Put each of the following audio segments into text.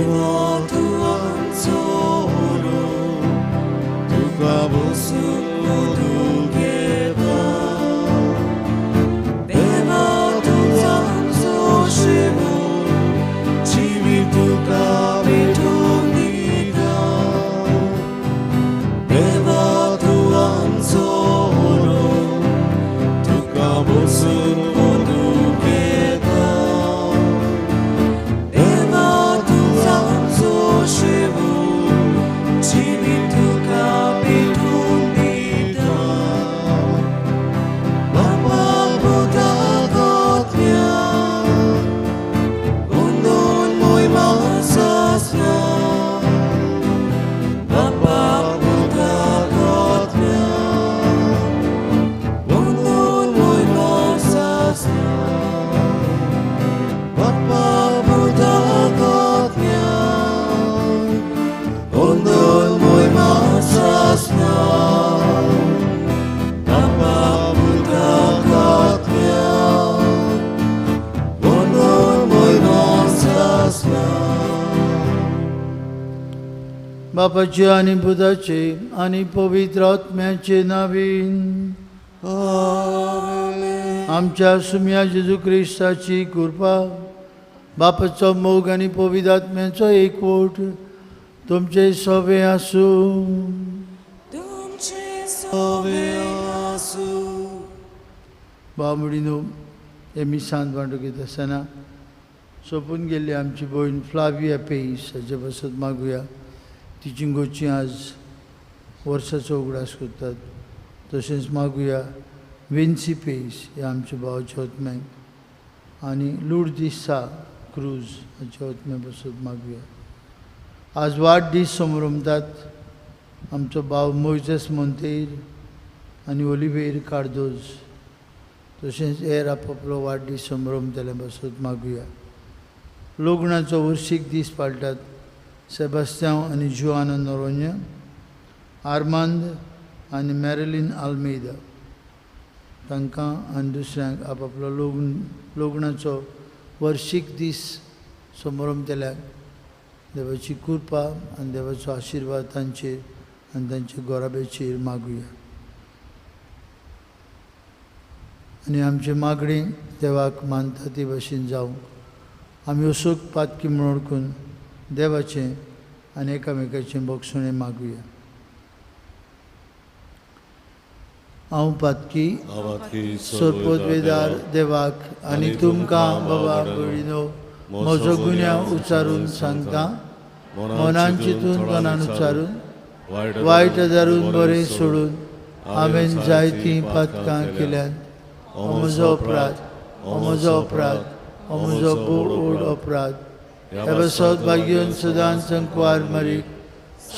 देवा तूं आमचो उलो तुका बसून दुखेता देवा तूं आमचो शिवो जिवीत तुका भेटून दिता देवा तूं आमचो उलो तुका बसून दुखेता देवा तूं आमचो शिवो जिवीत तुका भेटून दिता बापा पुता आत्म्या वंदन मोहिमा सासना बापा पुता आत्म्या वंदन मोहिमा सासना बापा पुता आत्म्या वंदन मोहिमा सासना बापा पुता आत्म्या वंदन मोहिमा सासना. बापाचे आनी पुताचे आनी पवित्र आत्म्याचे नावीन. आमच्या सुम्या जेजू क्रिस्ताची कृपा, बापाचो मोग आनी पवित्र आत्म्याचो एकवट तुमचे सवे आसूं. तुमचे सवे आसूं. बाबडीनो, हे मिसांत वांटो घेता आसतना सोंपून गेल्ली आमची भयण फ्लाविया पेस हाचे पासत मागुया. तिची गोची आज वर्साचो उगडास करतात. तशेंच मागुया विन्सी पेस ह्या आमच्या भावाच्या आत्म्याक आनी लुडदिसा क्रूज हाच्या आत्म्या पासत मागुया. आज वाडदीस समरमतात आमचो भाव मोयजस मोंतेर आनी ओलिवेर कार्दोज, तशेंच हेर आपापलो वाडदीस समरमतल्या पासत मागुया. लग्नाचो वर्शीक दीस पाळटात सेबास्त्यांव आनी जुआना नोरोन्या, आर्मांद आनी मॅरलीन आल्मेदा, तांकां आनी दुसऱ्यांक आपापलो लग्नाचो वर्शीक दीस समरमतल्याक देवाची कृपा आनी देवाचो आशिर्वाद तांचेर आनी तांच्या गोराब्याचेर मागुया. आनी आमची मागणी देवाक मानता ती भशेन जावं. आमी असोक पातकी म्हूण वळखून देवाचें आनी एकामेकाचें बोगसणें मागुया. हांव पातकी सरपोतवेदार देवाक आनी तुमकां बाबा भयणीनो म्हजो गुन्यांव उच्चारून सांगता. मनान चिंतून मनान उच्चारून वायट धरून बरें सोडून हांवें जायतीं पातकां केल्यांत. हो म्हजो अपराध, हो म्हजो अपराध, हो म्हजो भोव अपराध. ह्या पासत भाग्योन सदांच संकवार मारीक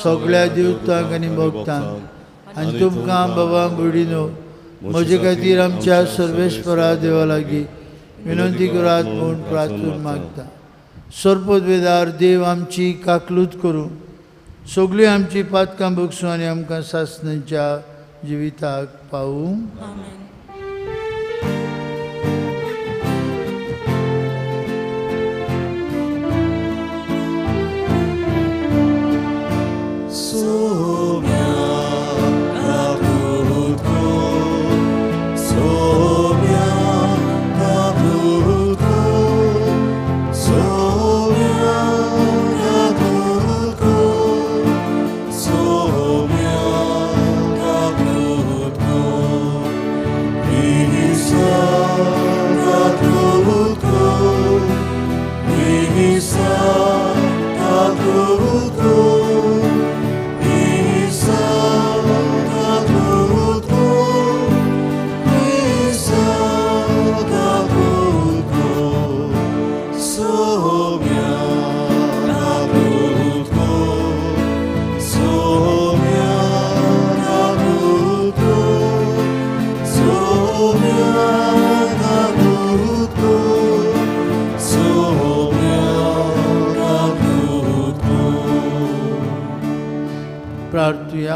सगळ्या देवतांक आनी भक्तांक आनी तुमकां बाबा भयणीनो म्हजे खातीर आमच्या सर्वेस्परा देवा लागीं विनंती करात म्हूण प्रार्थना मागता. सरपोतवेदार देव आमची काकलूत करूं, सगळीं आमची पातकां भोगसूं आनी आमकां सासणाच्या जिविताक पावूं. प्रार्थुया.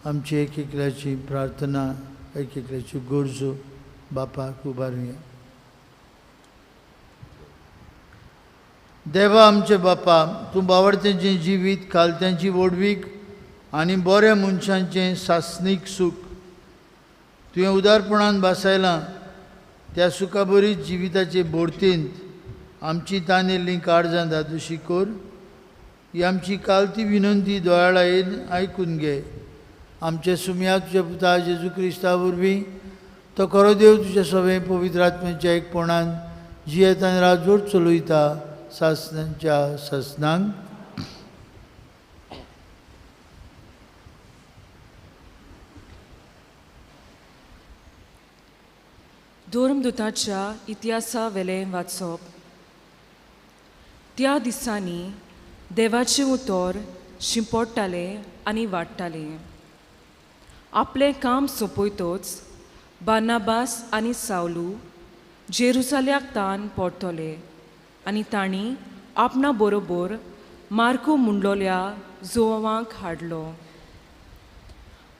आमची एक एकल्याची प्रार्थना, एक एकल्याची गरजो बापाक उबारुया. देवा आमचे बापा, तूं बावडत्यांचें जिवीत, कालत्यांची व्हडवीक आनी बऱ्या मनशांचें सासणीक सूख तुवें उदारपणान भासायलां. त्या सुखाबरीत जिविताचे भोरतेंत आमची तानेल्लीं काळजां धादोशी कर. ही आमची कालती विनंती दोयाळायेन आयकून घे. आमचे सुमया तुज्या पुता जेजू क्रिस्ता वरवीं तो खरो देव तुज्या सगळें पवित्र आत्म्याच्या एकपणान जियेतान राजवट चलयता सासनाच्या सासनांक. धर्मदूताच्या इतिहासा वेलें वाचप. त्या दिसांनी देवाचें उतर शिंपडटालें आनी वाडटालें. आपलें काम सोंपयतच बार्नाबास आनी सावलू जेरुजाल्याक तान परतले आनी तांणी आपणा बरोबर मार्को मुंडलोल्या जुवांक हाडलो.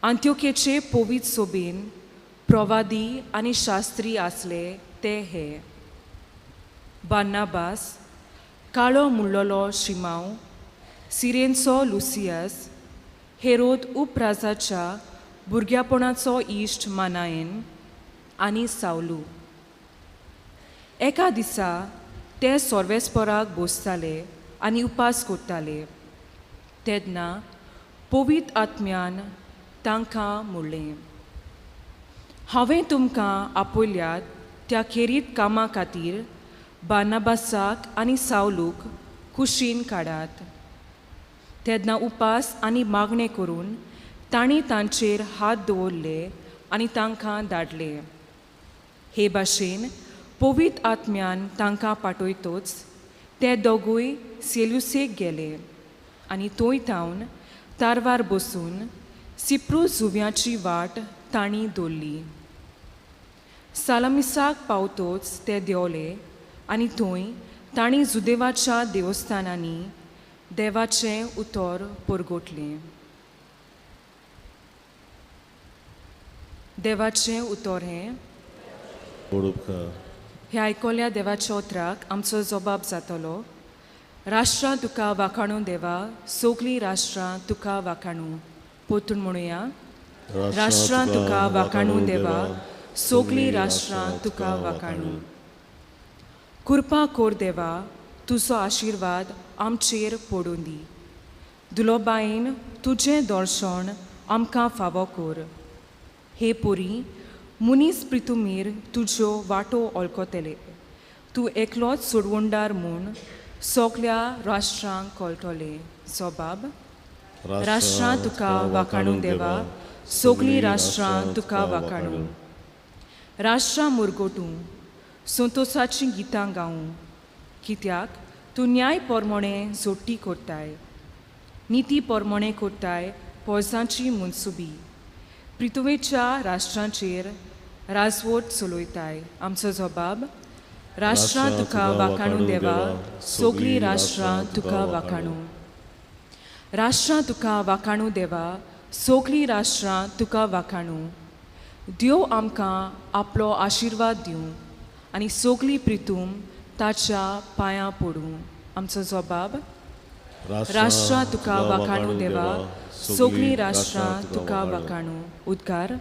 आंत्योकेचे पवित्र सोबेन प्रवादी आनी शास्त्री आसले ते हे: बार्नाबास, काळो मुंडलोलो शिमांव, सिरेनचो लुसियस, हेरोद उपराजाच्या भुरग्यापणाचो इश्ट मानायन आनी सावलू. एका दिसा ते सोर्वेस्पराक बसताले आनी उपास करताले तेन्ना पवित्र आत्म्यान तांकां म्हणलें, हांवें तुमकां आपयल्यात त्या खेरीत कामा खातीर बार्नाबासाक आनी सावलूक कुशीन काडात. तेन्ना उपास आनी मागणें करून तांणी तांचेर हात दवरले आनी तांकां धाडले. हे भाशेन पवित्र आत्म्यान तांकां पाठयतच ते दोगूय सेल्युसेक गेले आनी थंय थावन तारवार बसून सिप्रूस जुंव्याची वाट तांणी दवरली. सालामिसाक पावतोच ते देंवले आनी थंय तांणी जुदेवाच्या देवस्थानांनी देवाचें उतर परगटलें. देवाचें उतर हें. ह्या आयकोल्या देवाच्या उतराक आमचो जबाब जातलो. राष्ट्रां तुका वाखाणू देवा, सगलीं राष्ट्रां तुका वाखाणू. परतून म्हणुया, राष्ट्रां तुका वाखाणू देवा, सगलीं राष्ट्रां तुका वाखाणू. कृपा कोर देवा, तुजो आशिर्वाद आमचेर पडूं दी. दुलोबायेन तुजें दर्शन आमकां फावो कर. हे पुरी मनीस प्रितुमीर तुज्यो वाटो वळखतले. तूं एकलोच सोडवणदार म्हूण सगल्या राष्ट्रांक कळटलें. सोबाब, राष्ट्रां तुका वाखाणू देवा, सगलीं राष्ट्रां तुका वाखाणू. राष्ट्रां मुरगटूं, संतोसाचीं गितां गावूं, कित्याक तूं न्याय परमणें जोडटी करताय, निती परमणें करताय पोरसांची मनसुबी. पृथ्वेच्या राष्ट्रांचेर राजवट चलयताय. आमचो जबाब, राष्ट्रां तुका वाखाणू देवा, सगलीं राष्ट्रां तुका वाखाणू. राष्ट्रां तुका वाखाणू देवा, सगलीं राष्ट्रां तुका वाखाणू. देव आमकां आपलो आशिर्वाद दिवं आनी सगलीं प्रितूम ताच्या पांयां पडूं. आमचो जबाब, राष्ट्रां तुका वाखाणू देवा, सगलीं राष्ट्रां तुका वाखाणू. उद्गार.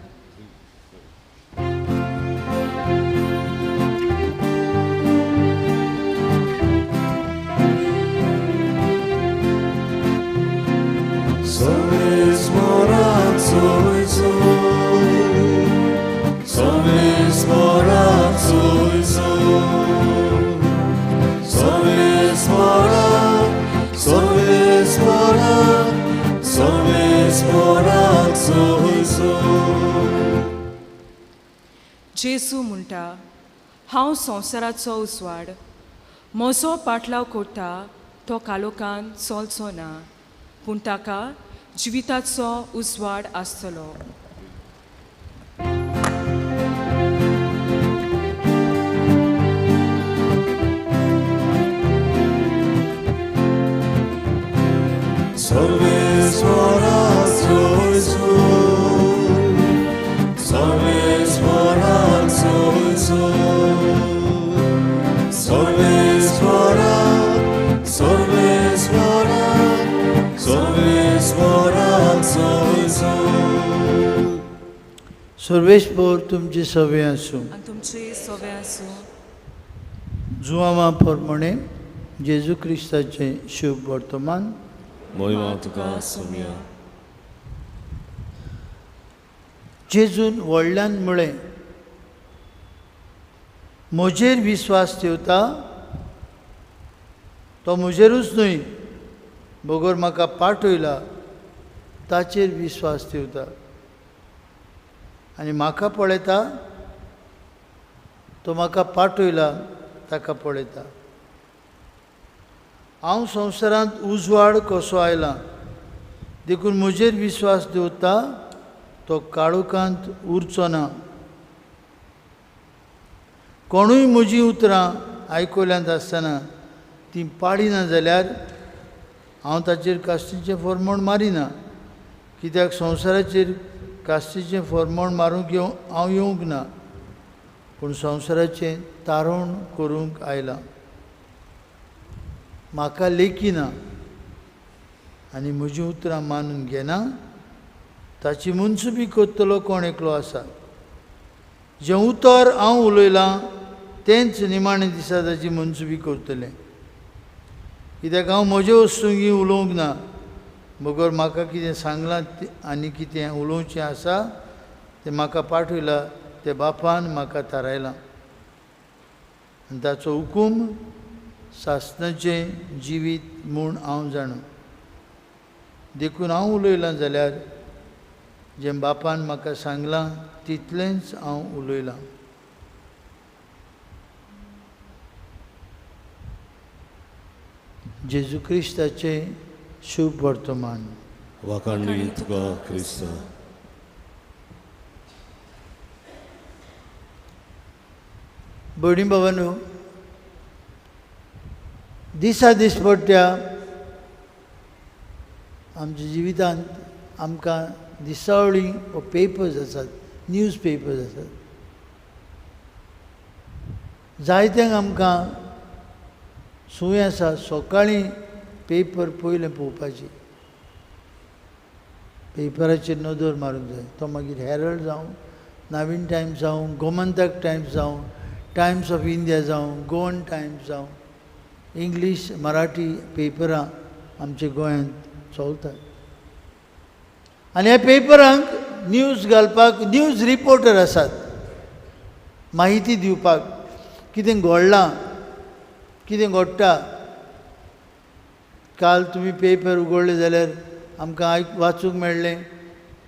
जेजू म्हणटा, हांव संवसाराचो उजवाड. म्हजो पाटलाव करता तो कालोकान चलचो ना, पूण ताका जिविताचो उजवाड आसतलो. सर्वेस्पोर तुमचे सवे आसूं. आनी तुमचे सोवे आसूं. जुवांवा प्रमाणे जेजू क्रिस्ताचें शुभ वर्तमान. मोहिमा तुका सोम्या. जेजून व्हडल्यान म्हळें, म्हजेर विस्वास ठेवता तो म्हजेरूच न्हय बगर म्हाका पाठयला ताचेर विस्वास ठेवता, आनी म्हाका पळयता तो म्हाका पाठयला ताका पळयता. हांव संवसारांत उजवाड कसो आयला देखून म्हजेर विस्वास दवरता तो काळोखांत उरचो ना. कोणूय म्हजीं उतरां आयकल्यांत आसतना तीं पाळिना जाल्यार हांव ताचेर कास्तीचें फॉर्मोण मारिना, कित्याक संवसाराचेर कास्तीचें फॉर्मोण मारूंक हांव येवंक ना, पूण संवसाराचें तारण करूंक आयलां. म्हाका लेखिना आनी म्हजीं उतरां मानून घेना ताची मनसुबी करतलो कोण एकलो आसा. जें उतर हांव उलयलां तेंच निमाणे दिसा ताची मनसुबी करतलें, कित्याक हांव म्हजे वस्तुंगी उलोवंक ना, बगर म्हाका कितें सांगलां आनी कितें उलोवचें आसा तें म्हाका पाठयलां तें बापान म्हाका थारायलां, आनी ताचो हुकूम सासणाचें जिवीत म्हूण हांव जाणा. देखून हांव उलयलां जाल्यार जें बापान म्हाका सांगलां तितलेंच हांव उलयलां. जेजू क्रिस्ताचें शुभ वर्तमान. वाखाणणी तुका क्रिस्ता. भयणी भावांनो, दिसा दिसपट्ट्या आमच्या जिवितांत आमकां दिसावळी वो पेपर्स आसात, न्यूज पेपर्स आसात. जायत्यांक आमकां संवय आसा सकाळीं पेपर पयलें पळोवपाची, पेपराचेर नदर मारूंक जाय. तो मागीर हेरल्ड जावं, नवीन टायम्स जावं, गोमंतक टायम्स जावं, टायम्स ऑफ इंडिया जावं, गोवन टायम्स जावं, इंग्लीश मराठी पेपरां आमच्या गोंयांत चलतात. आनी ह्या पेपरांक न्यूज घालपाक न्यूज रिपोर्टर आसात, माहिती दिवपाक कितें घडलां, कितें घडटा. काल तुमी पेपर उगडले जाल्यार आमकां वाचूंक मेळ्ळें,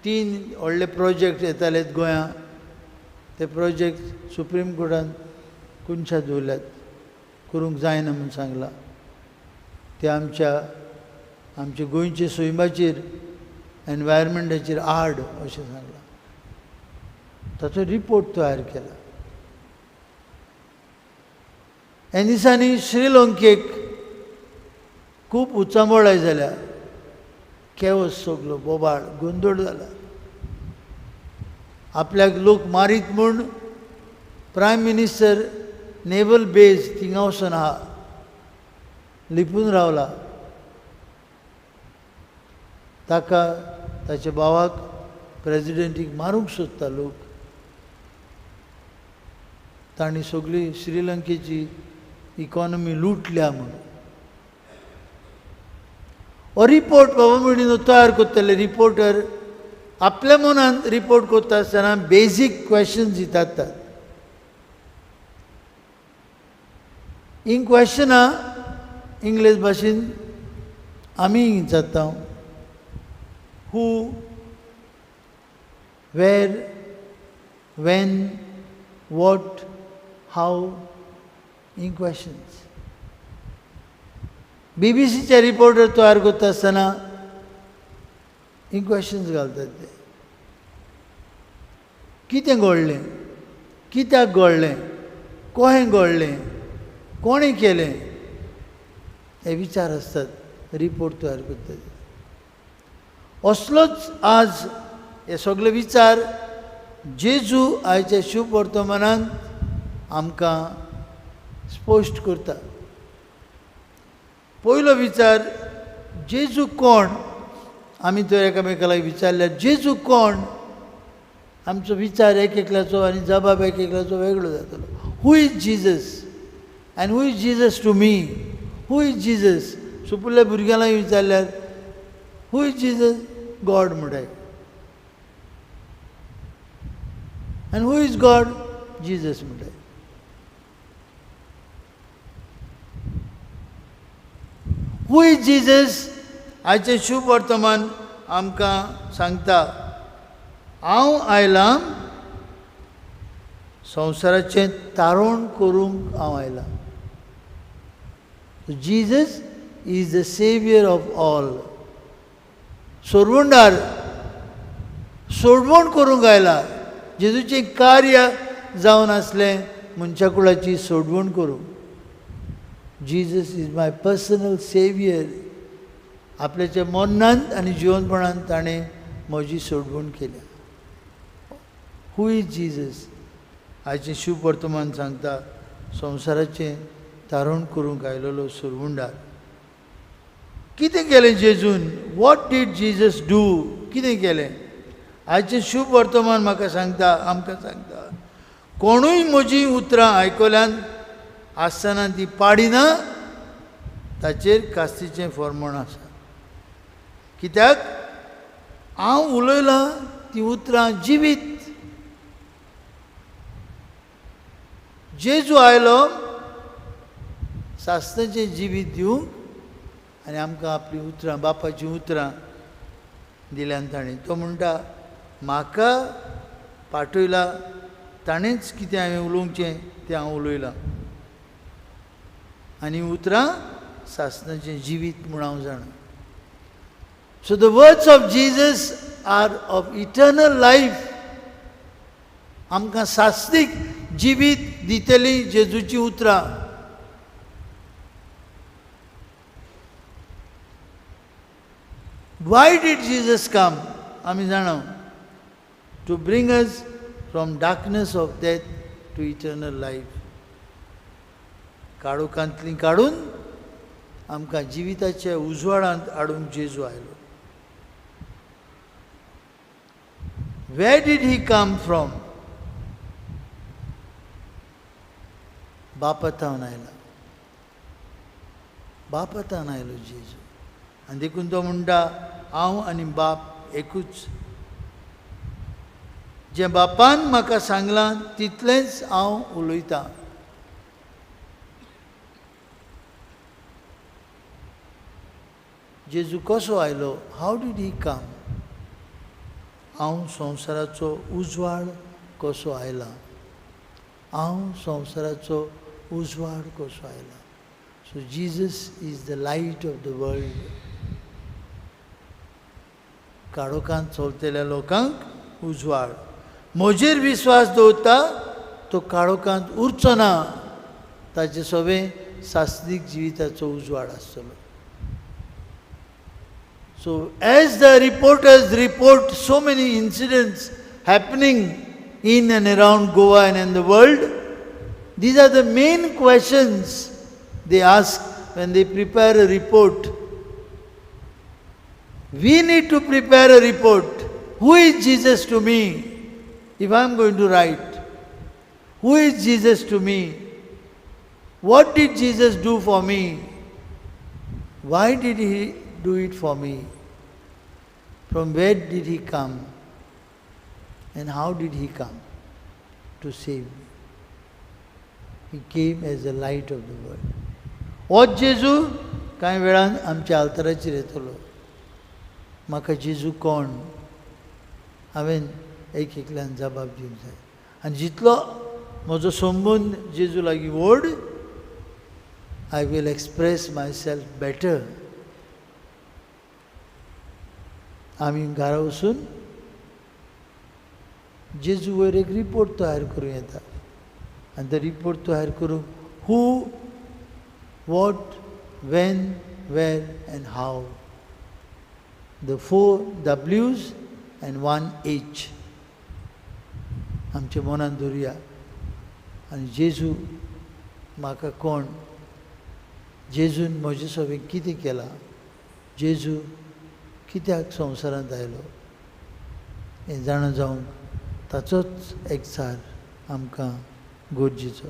3 व्हडले प्रोजेक्ट येताले गोंयांत, ते प्रोजेक्ट सुप्रीम कोर्टान कुनशा दवरल्यात, करूंक जायना म्हूण सांगलां. ते आमच्या गोंयच्या सैमाचेर, एनवायरमेंटाचेर आड अशें सांगलां. ताचो रिपोर्ट तयार केला. ह्या दिसांनी श्रीलंकेक खूब उचांबळाय जाल्या, केवस सगलो बोबाळ गोंदळ जाला. आपल्याक लोक मारीत म्हूण प्रायम मिनिस्टर नेवल बेज थिंगा वचून आहा, लिपून रावला. ताका ताच्या भावाक प्रेजिडेंटीक मारूंक सोदता लोक. तांणी सगळी श्रीलंकेची इकॉनॉमी लुटल्या म्हणून हो रिपोर्ट बाबा म्हणून तयार करतले. रिपोर्टर आपल्या मनान रिपोर्ट करता आसतना बेजीक क्वेश्चन्स विचारतात. ही क्वेश्चनां इंग्लीश भाशेन आमी विचारता, who, where, when, what, how, he questions. बीबीसीचे reporter तयार करता आसतना ही क्वेश्चन्स घालतात. ते कितें घडलें, कित्याक घडलें, कोहें घडलें, कोणें केलें, हे विचार आसतात रिपोर्ट तयार करतात. असलोच आज हे सगळे विचार जेजू आयच्या शुभ वर्तमानांत आमकां स्पश्ट करता. पयलो विचार, जेजू कोण? आमी तर एकामेकाला विचारल्यार जेजू कोण? आमचो विचार एक एकल्याचो आनी जबाब एक एकल्याचो वेगळो जातलो. Who is Jesus and who is Jesus to me? Who is Jesus? सुपुल्ल्या भुरग्यांक विचारल्यार who is Jesus? God म्हणटाय. आनी who is God? Jesus म्हणटाय. Who is Jesus? आयचें शुभ वर्तमान आमकां सांगता, हांव आयलां संवसाराचें तारण करूंक हांव आयलां. Jesus is the saviour of all. सोडवणदार, सोडवण करूंक आयला. जेजूचें कार्य जावन आसलें मनशा कुळाची सोडवण करूंक. Jesus is my personal saviour. आपल्याच्या मरणांत आनी जिवनपणांत ताणें म्हजी सोडवण केल्या. Who is Jesus? आयचें शुभ वर्तमान सांगता, संवसाराचें तारण करूंक आयलेलो सोडवणदार. कितें केलें जेजून? What did Jesus do? कितें केलें? आयचें शुभ वर्तमान म्हाका सांगता, आमकां सांगता, कोणूय म्हजीं उतरां आयकल्यान आसतना ती पाडिना ताचेर कास्तीचें फॉर्मण आसा. कित्याक हांव उलयलां ती उतरां जिवीत. जेजू आयलो सासणाचें जिवीत दिवंक आनी आमकां आपलीं उतरां, बापाचीं उतरां दिल्यान ताणें. तो म्हणटा म्हाका पाठयला ताणेंच कितें हांवें उलोवचें तें हांव उलयलां आनी उतरां सासणाचें जिवीत म्हूण हांव जाणा. So the words of Jesus are of eternal life. आमकां सासणीक जिवीत दितली जेजूची उतरां. Why did Jesus come? आमी जाणा, to bring us from darkness of death to eternal life. काळोखांतली काडून आमकां जिविताच्या उजवाडांत हाडूंक जेजू आयलो. Where did he come from? बापा थावन आयला. बापा थावन आयलो जेजू. आनी देखून तो म्हणटा हांव आनी बाप एकूच. जें बापान म्हाका सांगलां तितलेंच हांव उलयतां. जेजू कसो आयलो? How did he come? हांव संवसाराचो उजवाड कसो आयला? हांव संवसाराचो उजवाड कसो आयला? So Jesus is the light of the world. काळोखांत चलतल्या लोकांक उजवाड. म्हजेर विस्वास दवरता तो काळोखांत उरचो ना, ताचे सगळें सासणीक जिविताचो उजवाड आसतलो. So as the reporters report so many incidents happening in and around Goa and in the world, these are the main questions they ask when they prepare a report. We need to prepare a report. Who is Jesus to me? If I am going to write, who is Jesus to me? What did Jesus do for me? Why did he do it for me? From where did he come? And how did he come to save me? He came as the light of the world. होच जेजू कांय वेळान आमच्या आल्ताराचेर येतलो. म्हाका जेजू कोण? हांवें एक एकल्यान जबाब दिवंक जाय. आनी जितलो म्हजो संबंद जेजू लागीं व्हड, I will express myself better. आमी घरा वचून जेजू वयर एक रिपोर्ट तयार करूं येता. आनी तो रिपोर्ट तयार करूंक who, what, when, where and how, the 4 W's and 1 H आमच्या मनान दवरुया. आनी जेजू म्हाका कोण, जेजून म्हजे सगळें कितें केलां, जेजू कित्याक संवसारांत आयलो हें जाणा जावंक ताचोच एकचार आमकां गरजेचो।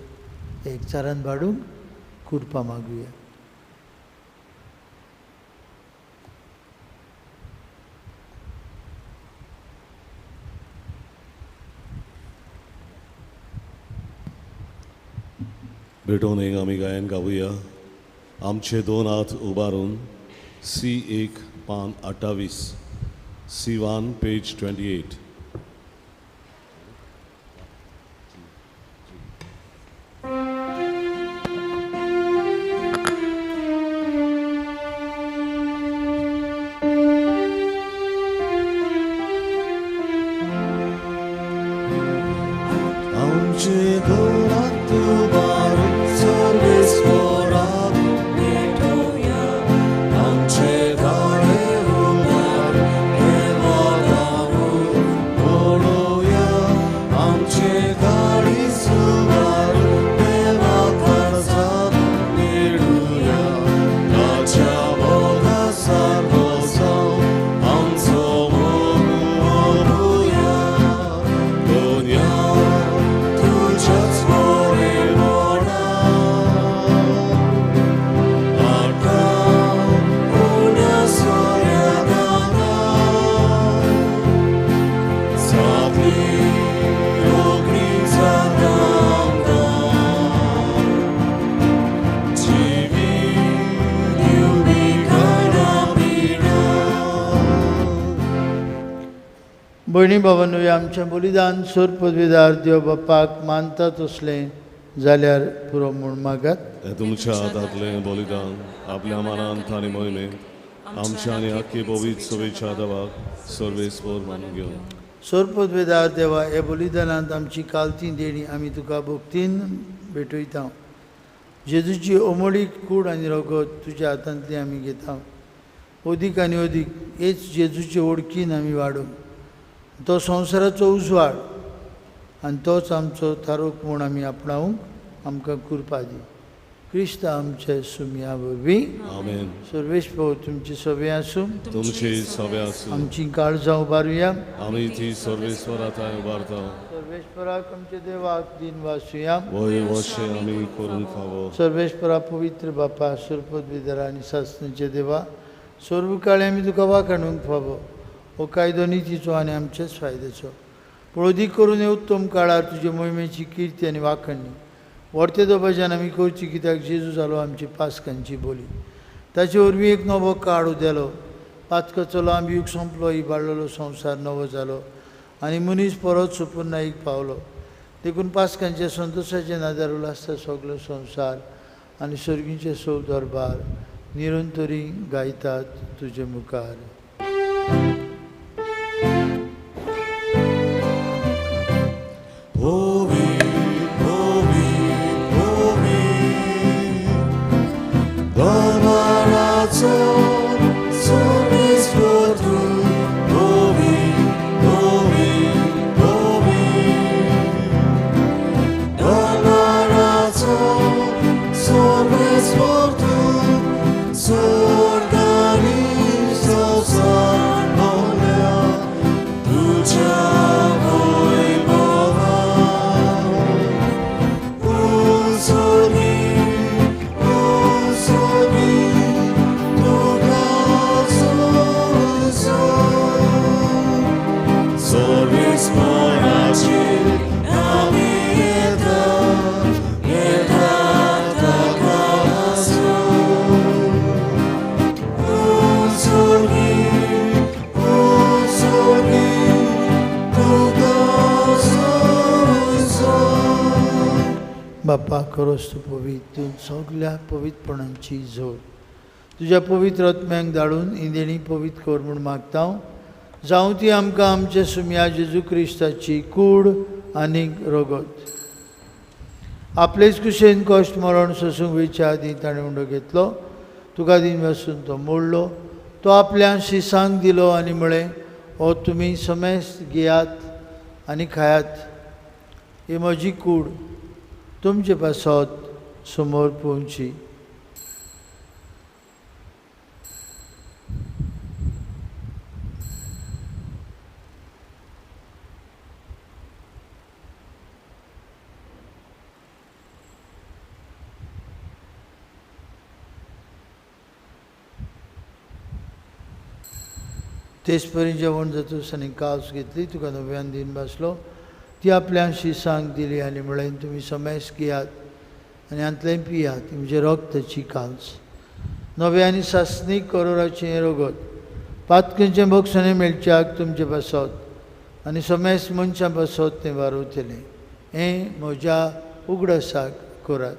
एकचारान वाडूंक कृपा मागुया। भेटोवन एक आमी गायन गावया। आमचे दोन हात उबारून सी 1 पान 28, C1 page 28। आमचे दोन हात उबारून सर्वेस्पराक भेटोवया, आमचे दाळे उबारून देवाक म्हणोवया, आमचे काळीज उबारून देवा काळजाक मेळुया, ताच्या मोगा सारको जावन आमचो मोग व्हरुया, दोनया तुज्याच बरेपणा आतां उण्या सोऱ्यागाना जातली रोखडी जाता आमकां जिवीत दिवपी खाणां पिणां। भयणी भावांनो, आमचें बलिदान सोर पदवीदार देव बापाक मानता तसलें जाल्यार पुरो म्हूण मागात। हें तुमच्या हातांतलें बलिदान आपल्या मनांत आनी मोहिमेंत आमच्या आनी आख्खी पवित्र सभेच्या देवाक सर्वेस्पर मानून घेवन। सोर पदवीदार देवा, हे बलिदानांत आमची कालती देणी आमी तुका भक्तीन भेटयता। जेजूची अमोळीक कूड आनी रगत तुज्या हातांतली आमी घेता। अदीक आनी अदीक हेच जेजूचे ओळखीन आमी वाडूंक, तो संवसाराचो उजवाड आनी तोच आमचो थारोक म्हूण आमी आपणावंक आमकां कृपा दी। क्रिस्त आमचे सुमया वरवीं। आमेन। सर्वेस्पर तुमची सभे आसूं, तुमची सभे आसूं। आमची काळजां उबारुया, आमी ती सर्वेस्परा थंय उबारता। सर्वेस्पराक आमच्या देवाक दिन वासुया, वय वशें आमी करूंक फावो। सर्वेस्परा पवित्र बापा, सुरपदविधरा आनी सासणीचे देवा, सर्व काळी आमी तुका वाखाणूंक फावो। हो कायदो नितीचो आनी आमचेच फायद्याचो, पूण अदीक करून हे उत्तम काळार तुजे मोहिमेची किर्ती आनी वाखणणी व्हरते दबाज्यान आमी करची, कित्याक जेजू जालो आमची पास्कांची बोली। ताचे वरवीं एक नवो काळ उदेलो, पातकाचो लांब यूग सोंपलो, इबाडलेलो संवसार नवो जालो आनी मनीस परत सुपुर्नाईक पावलो। देखून पास्कांच्या संतोशाचे नादार उल्हासता सगलो संवसार आनी सर्गीचे सौ दरबार निरंतरी गायतात तुजे मुखार। बापा खरोच तूं पवित्र, तूं सगल्या पवित्रपणांची जोड तुज्या पवित्र आत्म्यांक धाडून ही देणी पवित्र कर म्हूण मागता। जावं ती आमकां आमच्या सुमया जेजू क्रिस्ताची कूड आनी रगत। आपलेच कुशेन कश्ट मरण सोसूंक वयच्या आदीं ताणें उंडो घेतलो, तुका दिन वासून तो मोडलो, तो आपल्या शिसांक दिलो आनी म्हळें, हो तुमी समेस्त घेयात आनी खायात, ही म्हजी कूड तुमचे पासत समोर पोवची। तेच परी जेवण जातूच आनी कास घेतली, तुका नव्यान दिन बसलो, ती आपल्या शिसांक दिली आनी म्हळें, तुमी समेस घेयात आनी हांतलें पियात, ती म्हजें रक्ताची काल्स, नव्या आनी सासणीक करोराचें हें रगत, पातकेंचें बक्षणें मेळच्याक तुमचे पासत आनी समेस मनशां पासत तें वारवतलें. हें म्हज्या उगडासाक करात.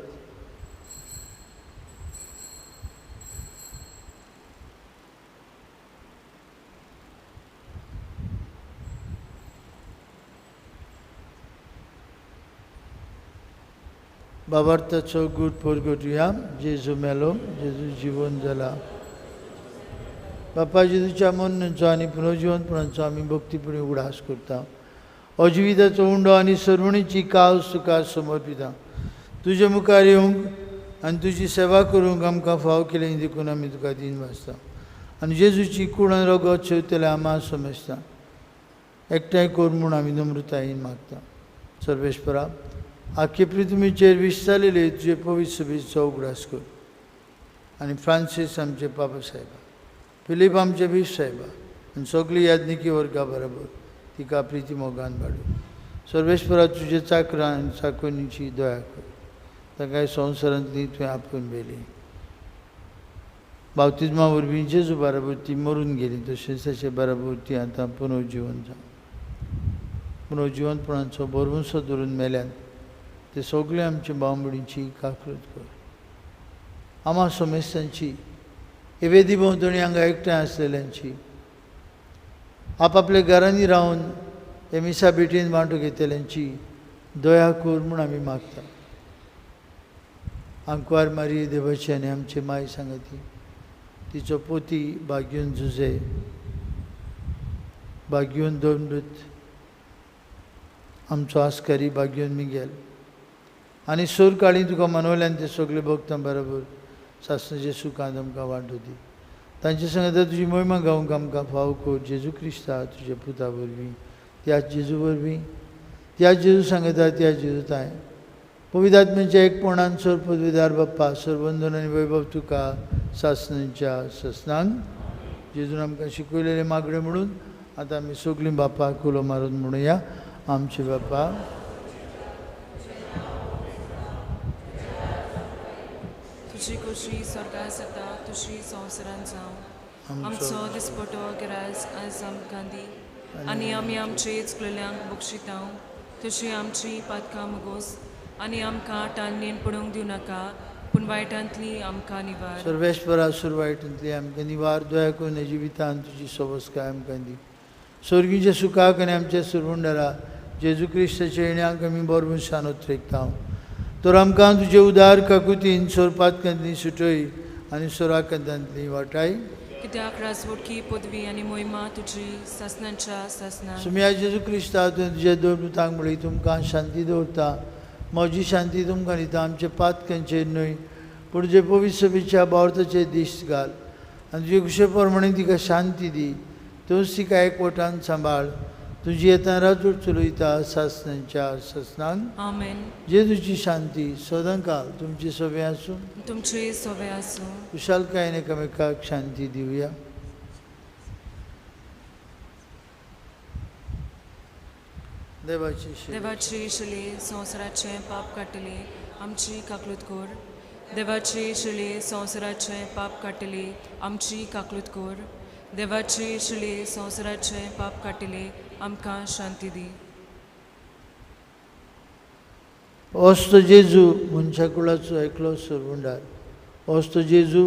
बाबार्थाचो गूट परगटुया. जेजू मेलो, जेजू जिवन जाला. बापा जेजूच्या मरणाचो आनी पुनर्जिवनपणाचो आमी भक्तीपणी उगडास करता. अजिविताचो उंडो आनी सर्वणीची कावस तुका समर्पिता. तुजे मुखार येवंक आनी तुजी सेवा करूंक आमकां फाव केली देखून आमी तुका दिन वाचता. आनी जेजूची कूड आनी रगत शेवतले आमा समजता एकठांय कर म्हूण आमी नम्रतायेन मागता. सर्वेश्वरा, आख्खे पृथ्वीचेर विस्तारलेले तुजे पवित्र सभेचो उगडास कर आनी फ्रांसीस आमचे बाबा साहेबा, फिलीप आमचे बीफ साहेबा आनी सगळी याज्ञिकी वर्गा बरोबर तिका प्रिती मोगान वाडू. सर्वेश्वरा, तुजे चाकरां आनी चाकोनीची दया कर, ताका संवसारांतली तुवें आपोवन व्हेली. बावतिज्मा वरवीं जेजू बरोबर ती मरून गेली, तशेंच ताचे बरोबर ती आतां पुनर्जिवन जावं. पुनर्जिवनपणाचो भरवंसो धरून मेल्यान ते सगळे आमचे भावभयणींची काकृत कर. आमा समेस्तांची, हे वेदी भोंवतणी हांगा एकठांय आसलेल्यांची, आपापल्या घरांनी रावन हे मिसा भेटीन वांटो घेतल्यांची दया कर म्हूण आमी मागता. आंकवार मारी देवाची आनी आमचे माय सांगती, तिचो पोती भाग्यून जुजे, भाग्यून दोनमृत, आमचो आस्कारी भाग्यून मिगेल आनी सूर काळी तुका मनवल्यान ते सगळे भक्तां बरोबर सासणाचे सुखांत आमकां वांटो दी. तांचे सांगता तुजी मोहिमा गावंक आमकां फाव कर. जेजू क्रिस्ता तुज्या पुता वरवीं, त्या जेजू वरवीं, त्या जेजू सांगता त्या जेजू ताय पवित्र आत्म्याच्या एकपणान सर पदवीदार बाप्पा सरबंधन आनी वैभव तुका सासणाच्या सासणांक. जेजून आमकां शिकयलेले मागणें म्हणून आतां आमी सगळीं बापाक उलो मारून म्हणुया, आमचे बापा. तुजी खोशी स्वर्गार जाता तशी संवसारांत जावं. आमचो दिसपटो गिरास आयज आमकां दी आनी आमी आमचे चुकलेल्यांक बक्षिता तशी आमची पातकां मुगोस आनी आमकां टाळणेन पडूंक दिवं नाका, पूण वायटांतली आमकां निवार. सर्वेश्वरा, सुर वायटांतली आमकां निवार. दया करून जिवितान तुजी सवस्काय आमकां दी. स्वर्गीच्या सुखाक आनी आमच्या सुरवंडरा जेजू क्रिस्ताच्या येण्याक आमी बरभरसान उतरेकता. तर आमकां तुजे उदार काकुतीन सोरपातकांतली सुटय आनी सोराकांतांतली वाटाय. कित्याक राजवटकी पदवी आनी मोहिमा तुजी सासणाच्या सासणाक. सुम्या जेजू क्रिस्ता, तुवें तुज्या दोन पुतांक म्हळी, तुमकां शांती दवरता, म्हजी शांती तुमकां दिता. आमचे पातकांचेर न्हय पूण तुजे पवित्र सभेच्या बावर्थाचेर दिश्ट घाल आनी तुजे खुशे प्रमाणे तिका शांती दी. तूंच तिका एकवटान सांबाळ. तुजी येतना राजवट चलयता सासणाच्या सासणाक. आमेन. जेजूची शांती सदांकाल तुमची सवे आसूं, तुमची सवे आसूं. कुशालकायेन एकामेकाक शांती दिवया. देवाची देवाची शिली संवसाराचें पाप काडटली आमची काकलूत कर. देवाची शिली संवसाराचें पाप काडटली आमची काकलूत कर. देवाची शिली संवसाराचें पाप काडटली आमकां शांती दी. ओस्तो जेजू मनशा कुळाचो एकलो सरवंडार, ओस्तो जेजू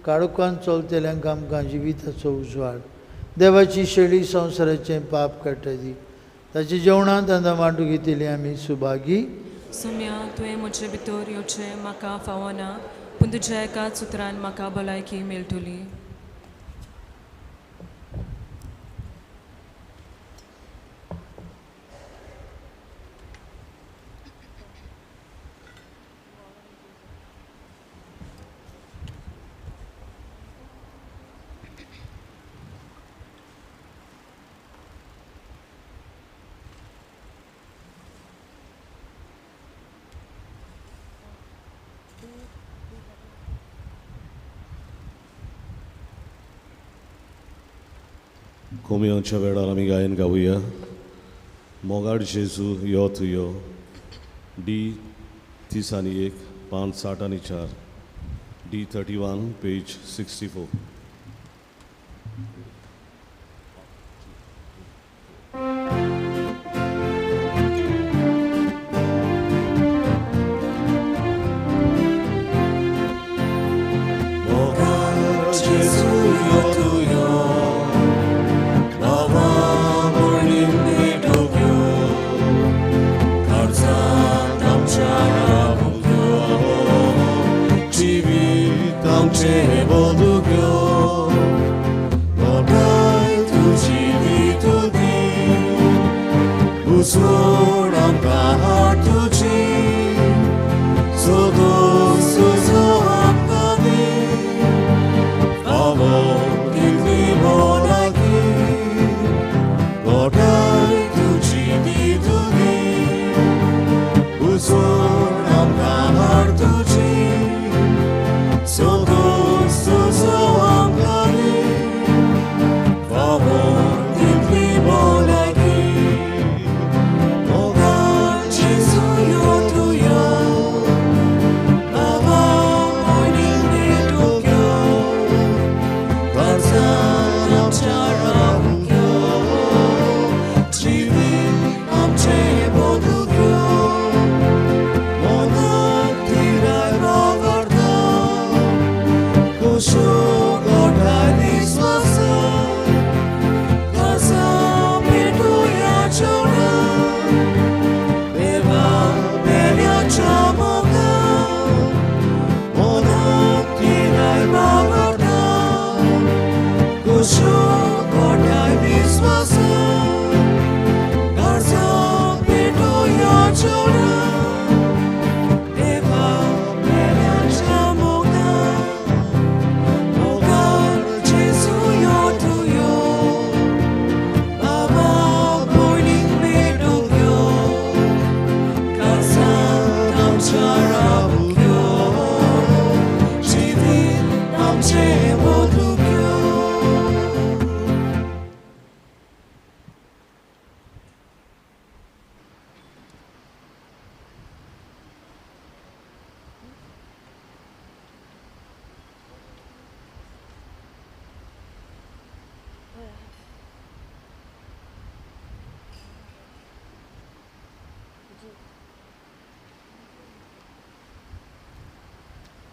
काळोखान चलतल्यांक आमकां जिविताचो उजवाड. देवाची शेळी संवसाराचें पाप काडटा ती, ताच्या जेवणांत आतां वांटू घेतली आमी सुभागी. सुम्या, तुवें म्हजे भितर येवचें म्हाका फावना, पूण तुज्या एकाच उतरान म्हाका भलायकी मेळटली. कोमियांच्या वेळार आमी गायन गावया मोगाड जेजू यो तूं यो डी 31 5 64 D 31 page 64.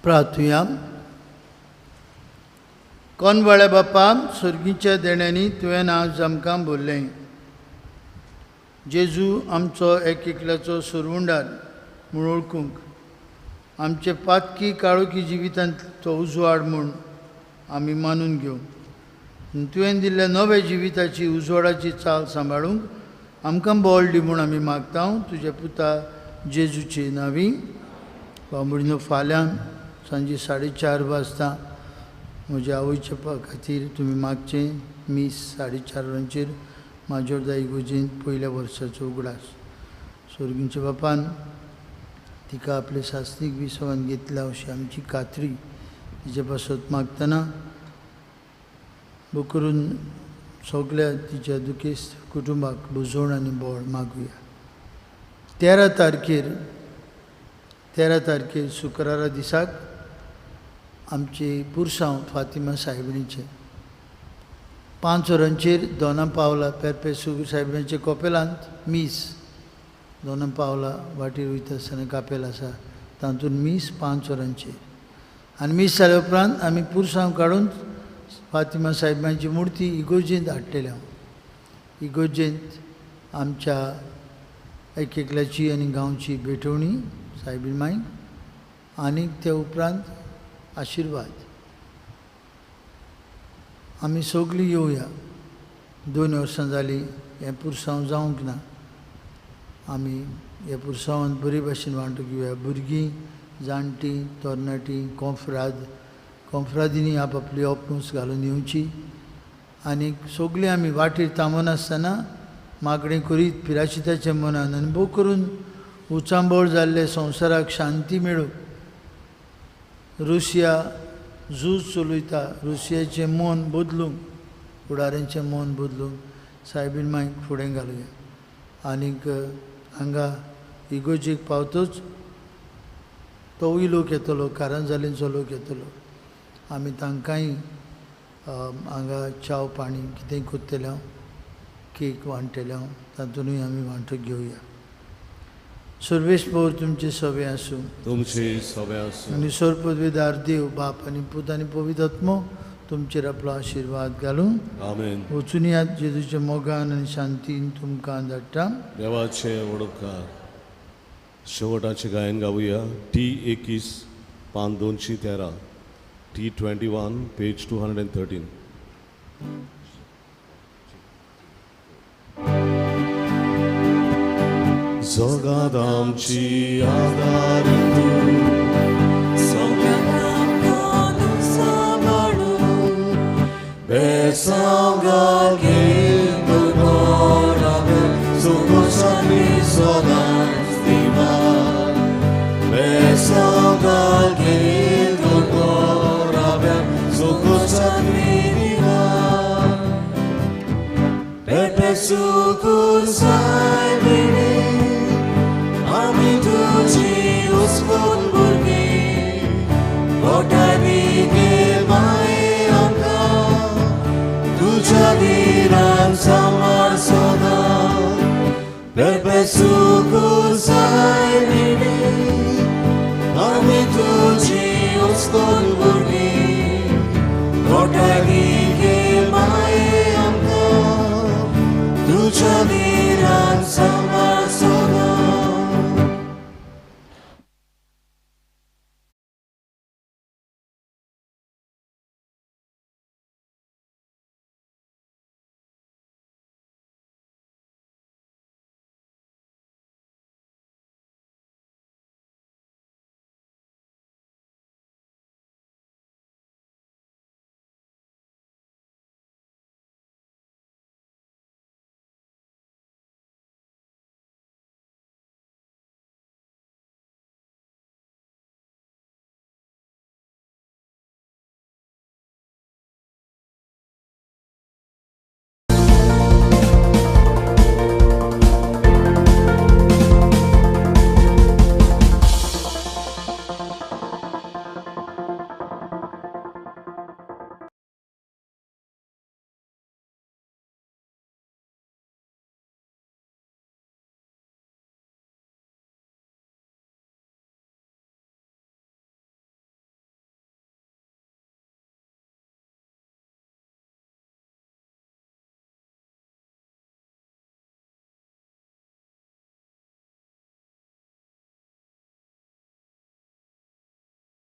प्रार्थुया. कोनवाळ्या बापा, सर्गीच्या देण्यांनी तुवें आज आमकां बोल्लें. जेजू आमचो एक एकल्याचो सुरवुंडार म्हूण वळखूंक आमचे पातकी काळोखी जिवितांत तो उजवाड म्हूण आमी मानून घेवं. तुवें दिल्ल्या नव्या जिविताची उजवाडाची चाल सांबाळूंक आमकां बळ दी म्हूण आमी मागता तुज्या पुता जेजूचे नांवी. बांबोळीनो, फाल्यां सांजे 4:30 वाजता म्हज्या आवयच्या खातीर तुमी मागचें मीस 4:30 वरांचेर माजोर्दा इगोजेंत पयल्या वर्साचो उगडास. सोर्गींच्या बापान तिका आपले सासणीक विसवान घेतला अशी आमची खात्री तिचे पासत मागतना करून सगळ्या तिच्या दुखेस्त कुटुंबाक बुजवण आनी बळ मागुया. 13 तारखेर शुक्रारा दिसाक आमचे पुरसांव फातिमा सायबिणीचें 5 वरांचेर दोना पावला पेरपे सुगूर सायबिणीचे कपेलांत मीस. दोना पावला वाटेर वयता आसतना कापेल आसा तातूंत मीस 5 वरांचेर. आनी मीस जाल्या उपरांत आमी पुरसांव काडून फातिमा सायबांची मुर्ती इगोर्जेंत हाडटले. इगोर्जेंत आमच्या एक एकल्याची आनी गांवची भेटवणी सायबीण माईक आनी त्या उपरांत आशिर्वाद. आमी सगळीं येवया. 2 वर्सां जालीं हें पुरसांव जावंक ना. आमी ह्या पुरसांवांत बरे भाशेन वांटो घेवया. भुरगीं, जाणटीं, तरणाटीं, कोंफ्राद कोंफ्रादींनी आपआपली ओपनूस घालून येवची आनी सगळीं आमी वाटेर थांबनासतना मागणें करीत पिराशिताच्या मनान आनी भोव करून उचांबळ जाल्ले संवसाराक शांती मेळूं. रुसिया झूज चलयता, रुसियाचें मन बदलूंक फुडाऱ्यांचें मन बदलून सायबीन मायक फुडें घालुया. आनीक हांगा इगोर्जेक पावतच तोवूय लोक येतलो, कारंजालींचो लोक येतलो. आमी तांकांय हांगा च्याव पाणी कितेंय करतले हांव, केक वांट्टले हांव, तातूंतय आमी वांटो घेवया. सर्वेस्पर तुमचे सवे आसूं, तुमचे सवे आसूं. आनी सर्वपदवीदार देव बाप आनी पूत आनी पवित्र आत्मो तुमचेर आपलो आशिर्वाद घालूं. आमेन. वचून यात जेजूच्या मोगान आनी शांतीन तुमकां धाडटा. देवाचे वडोपकार. शेवटाचें गायन गावया. टी 21 पान 213, T 21 page 213. जगात आमची आदार तूं, सगळ्यांक आमकां सांबाळूं, बेसांगा घेवन सुखसांती सदांच दिवा, बेसांगा घेवन सुखसांती दिवा. Pepe succursai vini, आमी तुजी उस्कून भुरगीं, गोठांनी गे माये आमकां, तुज्या दिरान सांबाळ सदां. Pepe succursai vini, आमी तुजी उस्कून भुरगीं,